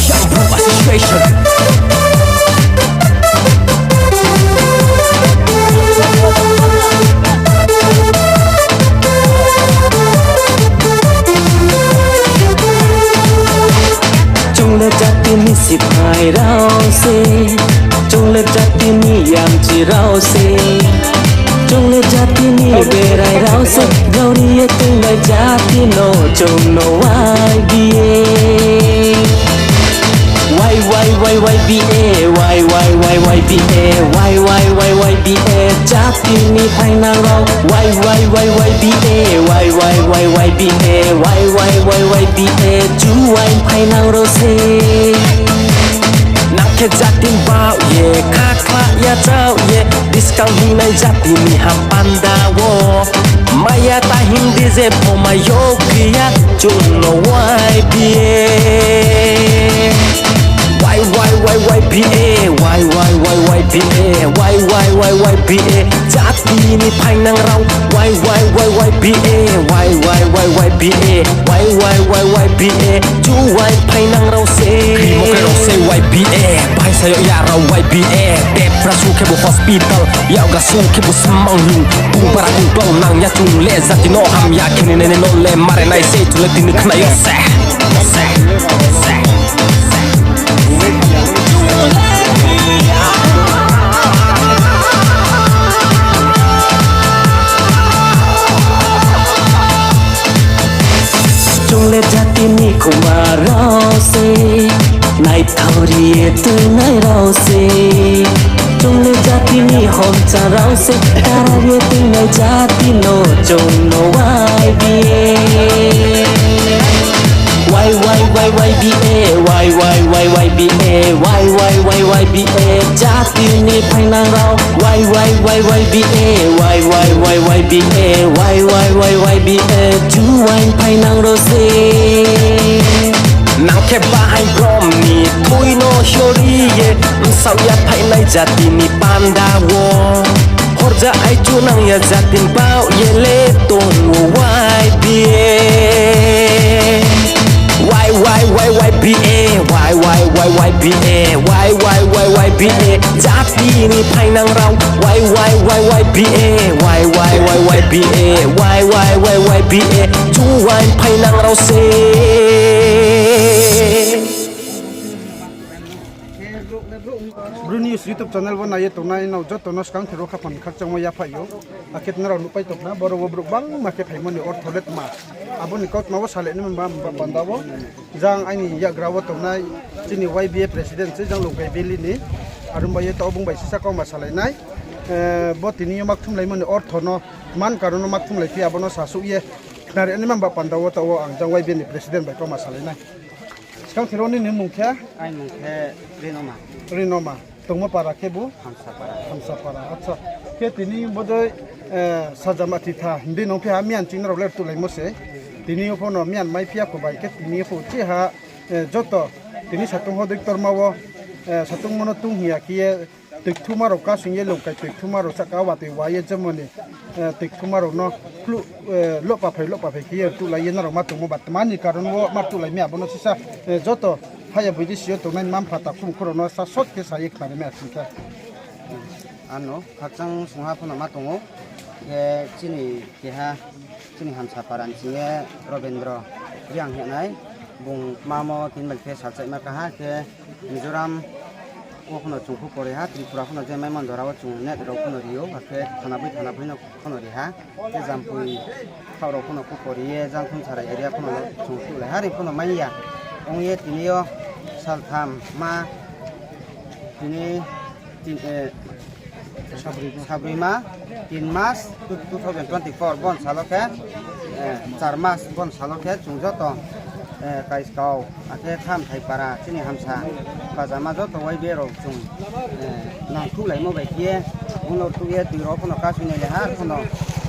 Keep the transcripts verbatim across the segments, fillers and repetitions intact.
Young Bru Association. Chung le jati ni siphai rao se, chung le jati ni yamchi rao se, chung le jati ni berai rao se, jori ye tongnai jati no chung no Y B A. Y Y Y Y B A, Y Y Y Y B A, Y Y Y Y B A, jati ni phainang rao. Y Y Y Y B A, Y Y Y Y B A, Y Y Y Y B A, juaing phainang rao se. Nang khe jati ni baoh ye khakhla ya chaoh ye, buskang hingnai jati ni ha panda wo. Maya ta hing di je pho mai yo kri ya, chung no Y B A. Y Y Y Y B A, Y Y Y Y B A, Y Y Y Y B A, jati ni phainang rao. Y Y Y Y B A, Y Y Y Y B A, Y Y Y Y B A, juaing phainang rao se. Krimo khe rao se Y B A, bahai sa yo ya rao Y B A, debra su khe bo hospital, yakgra su khe bo smang lung, bung para bung tong nang ya chung le jati no hamya khe ni nene no le mare nai se chung le tini khna yo se. Chung le jati ni khoma rao se, naithao ri ye tuinai rao se. Chung le jati ni homcha rao se, kara ye tuinai jati no chung no Y B A. Y Y Y Y B A, Y Y Y Y B A, Y Y Y Y B A, jati ni phainang rao. Y Y Y Y B A, Y Y Y Y B A, Y Y Y Y B A, juaing phainang rao se. Nang khe bahai brom ni thui no sori ye, bsaoh ya phainai jati ni panda wo. Horja aichu nang ya jati ni baoh ye le tong o Y B A. Y Y Y Y B A, Y Y Y Y B A, Y Y Y Y B A, jati ni phainang rao. Y Y Y Y B A, Y Y Y Y B A, Y Y Y Y B A, juaing phainang rao se. Bru News YouTube channel wo nai ye tongnai nrao joto no skang thero khaphang khakchangmo yaphaih ou. Akhe nrao nuhpai tong khna, boro wo brouh bangma khe phaimo ni ortho le tma. Abo ni kautma wo salai nai mba, mba panda wo. Jang aini yakgra wo tongnai chini Y B A president se jang Longkai Valley ni. Aro bai ye taoh bung bai sisa kauma salai nai. Eh, bo tini yo makthumlaimo ni ortho no, tma ni karon no makthumlai phi abo no sasuh ye khnari nai mba panda wo taoh wo ang jang Y B A ni president bai kauma salai nai. Skang thero nini mung khe? Aini mung khe Rinoma. Rinoma. Tongmo para khe bo? Hamsapara. Hamsapara. Acha. Khe tini bodei, eh, sajama thitha himdi nung phi ha miyan ching nrao le rtuhlaimo se. Tini yo pho no miyan mai phi ya kho bai khe tini yo pho chi ha, eh, joto tini satung ho diktorma wo, eh, satungmo no tung hing ya khe ye toikthuma rao kasing ye Longkai toikthuma rao sahka watoi wa ye jemoni, eh, toikthuma rao no khluh, eh, lohpaphai lohpaphai khe ye rtuhlai ye nrao ma tongmo ba tma ni karon wo ma rtuhlai mi abo no sisa, eh, joto haya boidi si yo tongnai mma mpha takhu mkhu rao no sa short khe sa ye khnari mi asing khe. Ano khakchang sungha pho no ma tong ou. Khe chini keha chini Hamsapara ni sing ye Robindro Reang hingnai. Bung mamo tini bai khe salchaima kaha khe Mizoram wo pho no chung khupori ha, Tripura pho no je maimon jora wo chung net rao pho no ri ou, akhe thana boi thana boi no pho no ri ha. Khe Jampui khaoh rao pho no khupori ye, Jangkhumsara area pho no chung tuhlai ha, are pho no mai ya. Ong ye tini yo saltham ma tini tin, eh, sabroima, tin mas, two thousand twenty-four bon salo khe, eh, char mas bon salo khe chung joto, eh, kaiskau, akhe Khamthai para, chini Hamsa, bajama joto Y B A rao chung, eh, nangthuhlaimo bai khe ye, bung no tuh ye tui rao pho no kasui nai le ha, pho no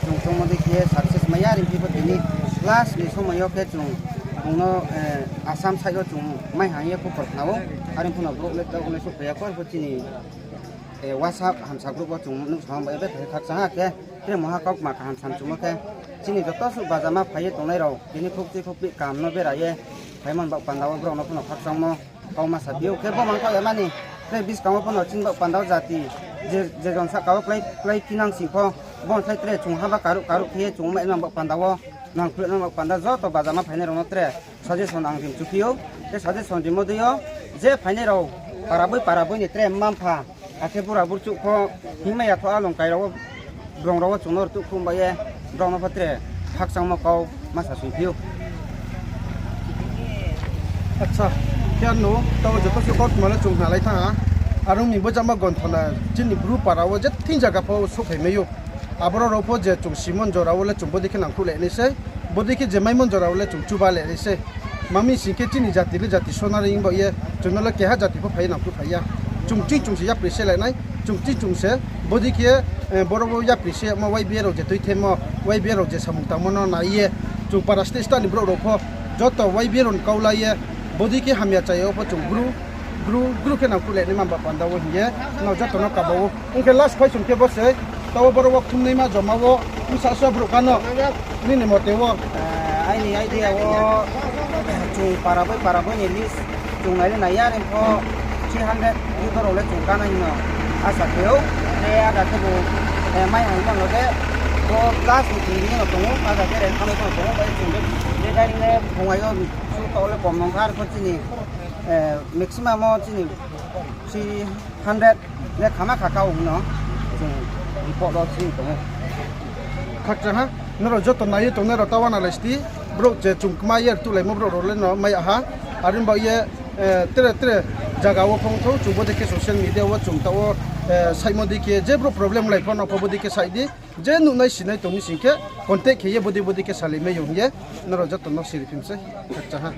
chung chongmo dei khe ye success mai ya, are phi pho tini last ni somoi yo khe chung bung no, eh, Assam side wo chung mai hang ye khupor khna ou, are pho no brouh le taoh le souhphai ya kho, are pho chini, eh, WhatsApp Hamsa group wo chung nuhsao bai bethai khakchang ha khe, tre mungha kautma kaham samchumo khe, chini joto suh bajama phai ye tongnai rao, tini khukchi khukpih kam no bera ye, phaimani baoh panda wo brao no pho no khakchangmo kau ma saphi ou. Khe bo mangkha yamani tre buskang wo pho no chini baoh panda wo jati je, je jon sahka wo klái, klái phinang sing pho, bo no slái tre chung haba karuh karuh khe ye chung mai nang baoh panda wo, nangkhruh nang baoh panda joto bajama phainai rao no tre suggestion ang rim chuphi ou. Khe suggestion rimo dei yo je phainai rao para boi para boi ni tre mma mpha, akhe bura burchuh pho hingmai ya tho along kai rao wo, brong rao wo chung no rtuh khum bai ye, brao no pho tre khakchangmo kau ma sa sungphi ou. Acha, khe ano taoh joto se kautma le chung khnalai thanng ha. Are ong mi bo jama gonthona chini Bru para wo je thing zaga pho souhphai mai ou. Aboro rao pho je chung simon jora wo le chung bodei khe nangkhruh le nai sei, bodei khe je maimon jora wo le chung chuba le nai sei. Mami sing khe chini jati le jati sonari hing baoh ye, chung no le keha jati pho phai ye nangkhruh phai ya. Chung ching chung se yapri se le nai, chung ching chung se, bodei khe, boro wo yapri se yagmo Y B A rao je tuithemo, Y B A rao je samung tangmo no nai ye, chung para state state ni brouh rao pho, joto Y B A rao ni kau la ye, bodei khe hamya chaya wo pho chung Bru, Bru, Bru khe nangkhruh le nai mamba panda wo hing ye, nrao joto no kaba ou. Ong khe last question khe bo se, taoh wo boro wo kthumnaima joma wo, bsa so brouh kano, nini mote wo? Aini idea wo, chung para boi para boi ni list, chung nai le nai ya, are pho three hundred youth rao le chung kanai hing no asa khe ou. Khe ada khebu, mai hangmo no de, bo plus ni chung di no tong ou, ada khe rang thanngmai pho no tong ou, bai chung, je direct le phungai yo, su taoh le kom nong kha, are pho chini, maximum wo chini three hundred le khama kha kau hing no, chung report wo chini tong ou. Khakchang ha, nrao joto nai ye tongnai rao taoh wo nalai sti, brouh je chung kma ye rtuhlaimo brouh rao le no mai ya ha, are baoh ye, tre tre zaga wo phongthou, chung bodei khe social media wo chung taoh wo, saihmo dei khe, je brouh problem lai pho no pho bodei khe saih di, je nuhnai sinai tong mi sing khe, contact khe ye bodei bodei khe salai mai yo hing ye, nrao joto no siri phim sei, khakchang ha.